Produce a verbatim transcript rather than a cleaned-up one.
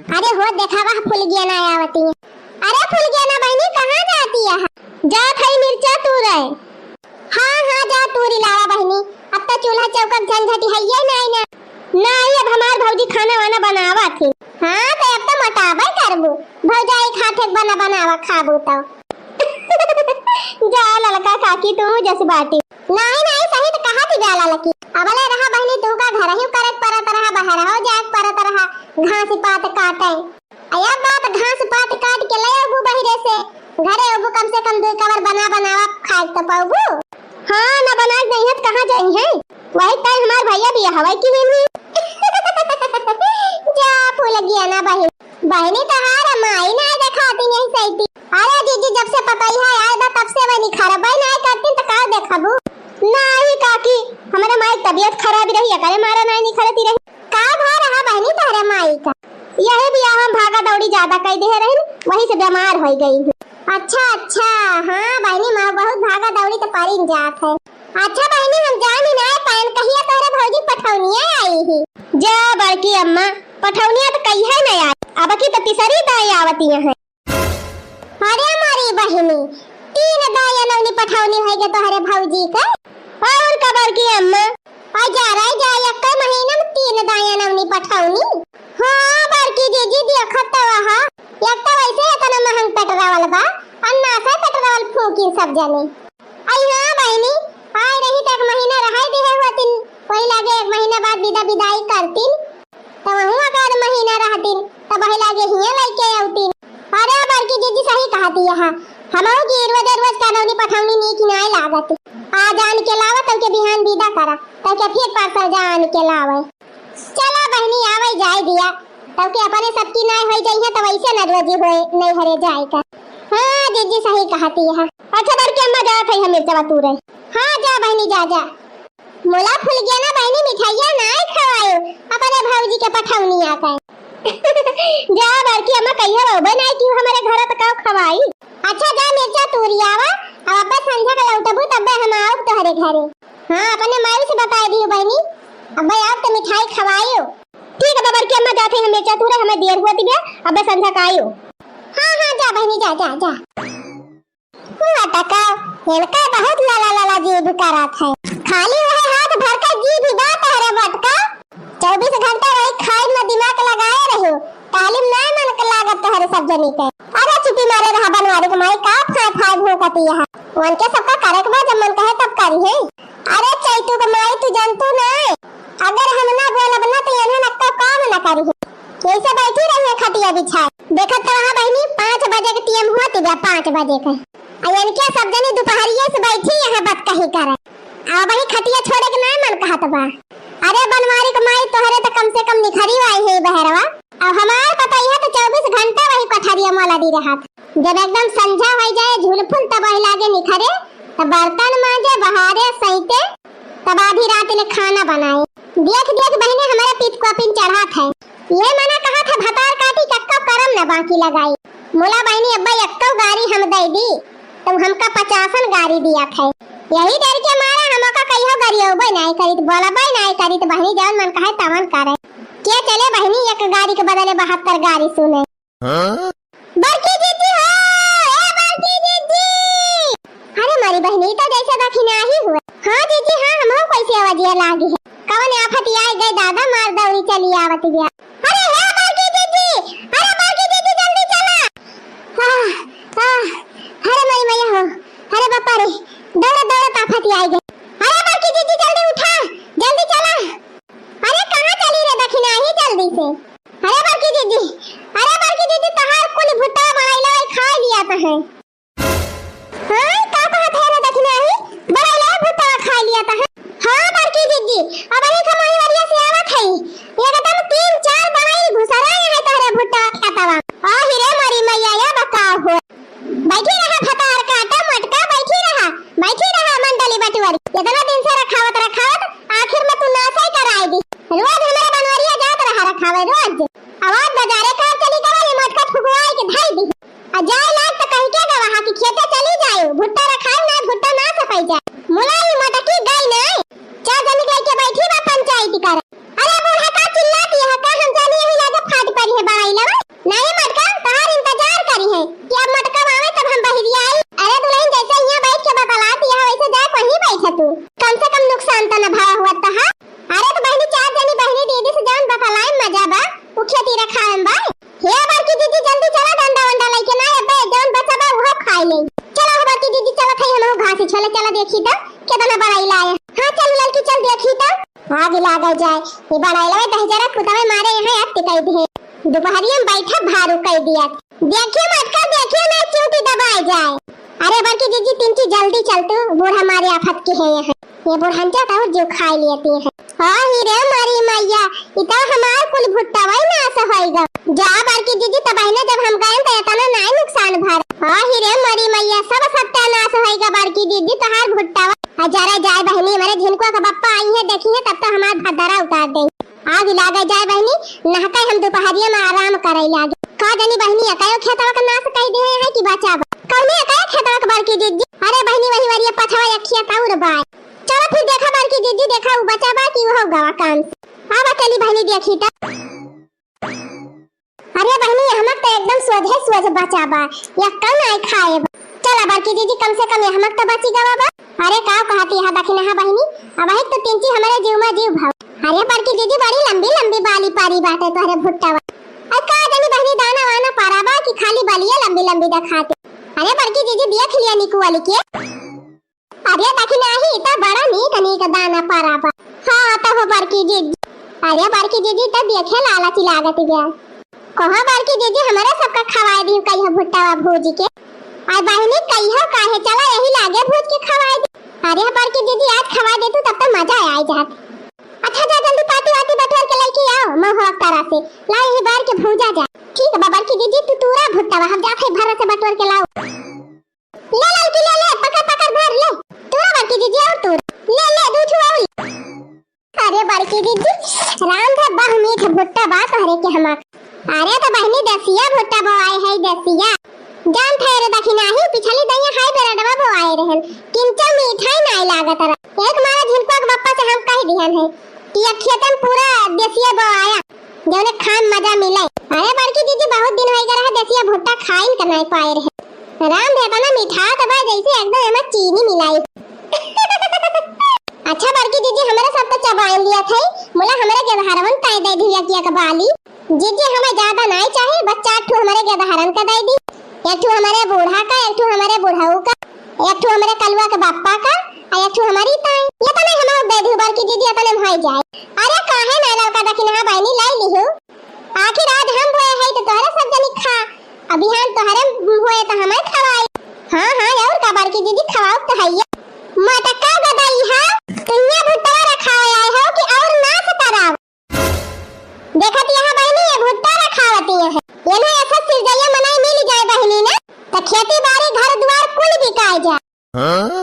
अरे हो देखा, वह फुलगिया ना आवती है। अरे फुलगिया ना बहिनी, कहाँ जाती है? जात है मिर्चा तूरे। हाँ, हाँ, जा तूरी लावा बहिनी, अब तो चूल्हा चौका के झंझट है ये नहीं ना। नहीं, अब हमार भौजी खाना वाना बनावा थी। हाँ, तो अब तो मोटाबे करबू, भौजाई खाते बना बनावा खाबू तो। जा ललका काकी, तू जस बाटी। नहीं, नहीं, सही तो कहा थी जा ललकी। अबले रहा बहिनी, तू का घर ही करे के परत रहा, बाहर हो जाए के परत रहा, घास पात काटे। अया बात, घास पात काट के ले अबू बहिरे से, घरे अबू कम से कम दो कवर बना बनावा खाए तो पाबू। हाँ, ना बना के नहीं है तो कहाँ जाई है? वही कल हमार भैया भी हवाई की नहीं। जा फूल गया ना बहिन, बहिनी तहार माई ना देखाती नहीं सही। अरे जीजी, जब से पतोहिया आए बा तब से वही खरबे नहीं करती तो का देखबू? नहीं काकी, हमारे माई तबीयत खराब रही, एकरे मारा नहीं निखरती रही। का भा रहा बहिनी तोहरे माई का? यही बियाह में भागा दौड़ी ज्यादा कई देहे रही, वही से बीमार हो गई हूँ। अच्छा, अच्छा, हाँ बहिनी, माँ बहुत भागा दौड़ी तो परिन जात है। अच्छा बहिनी, हम जानी ना पायन कहिया तोहरे भौजी पठौनिया आई ही। जा बड़की अम्मा, पठौनिया तो कहिया नहीं आई, अब की तो तीसरी दाई आवती है। अरे हमारी बहिनी, तीन दाई अनौनी पठौनी होई गे तोहरे भौजी के। और का बड़की अम्मा? आ जा रे जा, एक महीना में तीन दाई अनौनी पठौनी। हाँ बड़की जीजी, देखत तो वहा, एक तो वैसे इतना महंग पेट्रोल बा, अन्ना से पेट्रोल फूकी सब जने। आई हाँ बहिनी, आए रही तो एक महीना रहाई दिहे होतिन, वही लागे एक महीना बाद विदा विदाई करतिन, तो वहू एक आध महीना रहतिन, तब वही लागे हियाँ लइके अउतिन। अरे बड़की जीजी सही कहती है, हमहू की रोज रोज का नौनी पठौनी नीक नाय लागत। आज आन के लावा, तब के बिहान विदा करा, तब के फिर परसों जा आन के लावे। चला बहिनी, आवे जाए दिया, तब के अपने सबकी नाय होई जाई है, तब ऐसे न रोजी होए नहीं हरे जाए का। हाँ जीजी सही कहती है। अच्छा बड़की अम्मा जात है, हम मिर्चा तूरे। हाँ जा बहिनी, जा जा। मुला फूल गया ना बहिनी, मिठाइया नाय खवायो अपने भौजी के पठौनिया का। जा बड़की अम्मा, कहिया रहबे नाय कि हमारे घर तो का खवाई। अच्छा जा मिर्चा तूरी आवा, अब अब्बे संझा के लौटबू तब्बे हम आउब तोहरे घरे। हाँ, अपने माई से बताए दियो बहिनी, अब्बे आउब तो मिठाई खवायो। ठीक है बड़की अम्मा, जाते हैं मिर्चा तूरे, हमें देर हुआ दिव्या, अब्बे संझा का आयो। हाँ हाँ जा बहिनी, जा जा जा। हुआ तका, इनका बहुत लाला लाला जीभ करत है, खाली वह हाथ भर के जीभ बात है रे मटका। चउबीस घंटा वही खाए में दिमाग लगाए रहियो, तालीम ना मन के लागत तोहरे सब जनी के। अरे चुपी मारे रहा बनवारी के माई, का फाय फाय भूकती है। उनके सबका करे के बा, जब मन कहे तब करी है। अरे चैतू के माई, तू जानतू ना, अगर हम ना बोलब ना तो इन्हें नक्का काम ना करी है। यही से बैठी रही है खटिया बिछाए। देखत तो वहाँ बहिनी, पाँच बजे के टीएम हुआ तिबा, पाँच बजे के। आ इनके सब जनी दोपहरिये से बैठी यहाँ बात कही करे। आ वही खटिया छोड़े के ना मन कहत बा। अरे बनवारी के माई, तोहरे तो कम से कम निखरी आई है बहरवा। अब हमार पता यह तो चउबीस घंटा वही कोठरिया में लड़ी रहत। जब एकदम संझा हो जाए, झुलफुल, तब वही लागे निखरे, तब बर्तन मांजे, बहारे, सैते, तब आधी रात ले खाना बनाए। देख देख बहिनी, हमारे पीत कोपिन चढ़त है। ये मना कहत है भतार काटी, कक्का करम न बाकी लगाई। मुला बहिनी, अब्बा यक्को गारी हम दे दी, तब हमका पचासन गारी दिया थे। यही डर के मारा हमका कहियो गरियौबे नाय करित, बोलबे नाय करित, बहिनी जवन मन कहे तवन करे। के चले बहिनी, एक गारी के बदले बहत्तर गारी सुने। हाँ? बड़की जीजी हो, ए बड़की जीजी। अरे मारी बहिनी, तो जैसे दखिनाही हुए। हाँ जीजी, हाँ, हमहू कैसे आवाजिया लागी है। कवन आफत आए गए दादा, मार दौरी चली आवत गया। अरे हे बड़की जीजी, अरे बड़की जीजी जल्दी चला। आह, आह, अरे मारी मैया हो, अरे बापा रे, दौड़त दौड़त आफत आए गए। अरे बड़की जीजी जल्दी उठा, जल्दी चला। अरे कहाँ चली रे दखिनाही जल्दी से। अरे बड़की जीजी, अरे बड़की जीजी, तहार कुल भुट्टा बनाइला है, खा लिया तो है। हाँ, का कहत है रे दखिनाही? बनाइला है भुट्टा खा लिया तो है। हाँ बड़की जीजी, अब अभी खमाई वरिया से आवत है। एकदम तीन चार बनाई घुसरा है तोहरे भुट्टा खेतवा। आ हिरे मरी मैया, या बताओ हो। बैठी रहा भतार काटा मटका, बैठी रहा, बैठी रहा मंडली बटुआरी। इतना दिन से रखावत रखावत आखिर में तू नासै कराई दी। रोज हमारे बनवरिया जात रहा रखावे रोज। आवाज बजारे कार चली गवा, ये मटका फुकवाई के धाई दी। आ जाए लाग तो कही के गवा कि खेते चली जाए, भुट्टा रखाई ना, भुट्टा ना सपाई जाए। मुलाई मटकी गई ना, चार जनी गई के बैठी बा पंचायती करे। अरे बूढ़ा का चिल्लाती है का, हम जानी यही लागे खेती रखावे में बा। हे बड़की दीदी, जल्दी चला, डंडा वंडा लइके ना, अबे जौन बचा बा, उहो खाइ ले। चला हो बड़की दीदी, चला, खाई हमहू घास छोले, चला देखी त, केतना बड़ा लाए। हाँ, चल ललकी, चल देखी त। आग लागल जाए, ई बड़ैलवे दहिजरा कुतवे मारे यहाँ अति कइ दिहे। दुपहरिया में बैठा भारू कइ दिया। देखिए मटका, देखिए ना चूटी दबाए जाए। अरे बड़की जीजी, तिनकी जल्दी चल तू, बूढ़ा मारे आफत के है यहाँ। ये बुढ़ंचा तो जो खाइ लेती है। हाँ ही रे मारी मैया, ई तो हमार कुल भुट्टा वही नाश होइगा। जा बड़की जीजी, तब बहिने जब हम गए तो इतना नाई नुकसान भर। हाँ ही रे मारी मैया, सब सत्यानाश होइगा बड़की जीजी, तोहार भुट्टा। आ जरा जाए बहिनी, हमारे झिनकुआ का बप्पा आई है, देखी है, तब तो हमार भदरा उतार दे। आग लागे जाए बहिनी, नहके हम दुपहरिया में आराम करे लागे। का जानी बहिनी, कयो खेतवा का नाश कइ दिहे हैं कि बचा बा? कौने कयो खेतवा का बड़की जीजी? अरे बहिनी, वही वरिया पछवा एक खेत और बा। चलो फिर देखा बड़की जीजी, देखा उ बचा बा कि उहो गवा काम से। अब चली बहिनी देखी त। अरे बहिनी, हमक तो एकदम सोझे सोझ बचा बा, या कम आई खाए बा। चला बड़की जीजी, कम से कम हमक तो बची गवा बा। अरे का कहती है दखिनहा बहिनी, अब एक तो तिनकी हमारे जीव में जीव भाव। अरे बड़की जीजी, बड़ी लंबी लंबी बाली पारी बाटे तोहरे भुट्टा बा। अब का जानी बहिनी, दाना वाना पारा बा कि खाली बलिए लंबी लंबी देखाते। अरे बड़की जीजी, देख लिया निकुआ लिखे। अरे दखिनही, ई त बड़ा नीक नीक दाना पारा बा। हाँ, त हो बड़की जीजी। अरे बड़की जीजी, त देखे लालची लागत बा। कहो बड़की जीजी, हमरे सबका खवाए दी कहियो भुट्टावा भूज के। आ बहिनी, कहियो काहे, चला यही लागे भूज के खवाए दी। अरे बड़की जीजी, आज खवाए दे तू, तब तो मजा आ जात। अच्छा जा, जल्दी पाती वाती बटोर के लेके आओ, महुआ तरह से। ला यही बार के भूजा जा। ठीक बा बड़की जीजी, तू तूरा भुट्टावा, हम जात है भर से बटोर के लाओ। ले ललकी, ले, ले, पकड़, पकड़, धर, ले। तूरा बड़की जीजी, और तूरा। ले, ले, दू ठो और ले। अरे बड़की जीजी, राम धर, बहु मीठ भुट्टा बा तोहरे के हमार। अरे तो बहिनी, देसिया भुट्टा बोआए है, देसिया। जान थे रे दखिनही, पिछली दइया हाई बेरडवा बोआए रहन, किंचो मीठा ही नाई लागत रहा। एक मारा झिनकुआ के बप्पा से हम कह दिहन है कि एक खेतन पूरा देसिया बोआया। जौने खाए में मजा मिले। अरे बड़की जीजी, बहुत दिन होइ गए रहे, देसिया भुट्टा खाइन के नाई पाए रहे। राम भेपा ना मिठात बा, जैसे एकदम एमा चीनी मिलाई। अच्छा बड़की जीजी, हमरे सब तो चबाइन लिया थे, मुला हमरे गेदहरवन तय दे दिया कि एक बाली। जीजी, हमें ज्यादा नाई चाहे, बस चार ठो हमरे गेदहरन का दे दी, एक ठो हमरे बूढ़ा का, एक ठो हमरे बुढ़ऊ का, एक ठो हमरे कलुआ के बापा का, और एक ठो हमारी ताई। ये तो नहीं हमारे दे दी बड़की जीजी, ये तो नहीं हो जाए। अरे काहे ना ललका दखिनहा बहिनी लाई लिहू? आखिर आज हम बोए है तो तोहरे सब जनी खा, अब बिहान तोहरे बोए तो हमें खवाई। हाँ, हाँ, और का बड़की जीजी, खवाओ तो है ये। मटका गदई है, तुहिया भुट्टवा रखावे आए हो कि और नाश कराओ? देखत यहाँ बहिनी, ये भुट्टा रखावती है, ये ना ऐसा सिरजैया मनाई मिल जाए बहिनी ना, तो खेती बाड़ी घर द्वार कुल बिकाए जाए।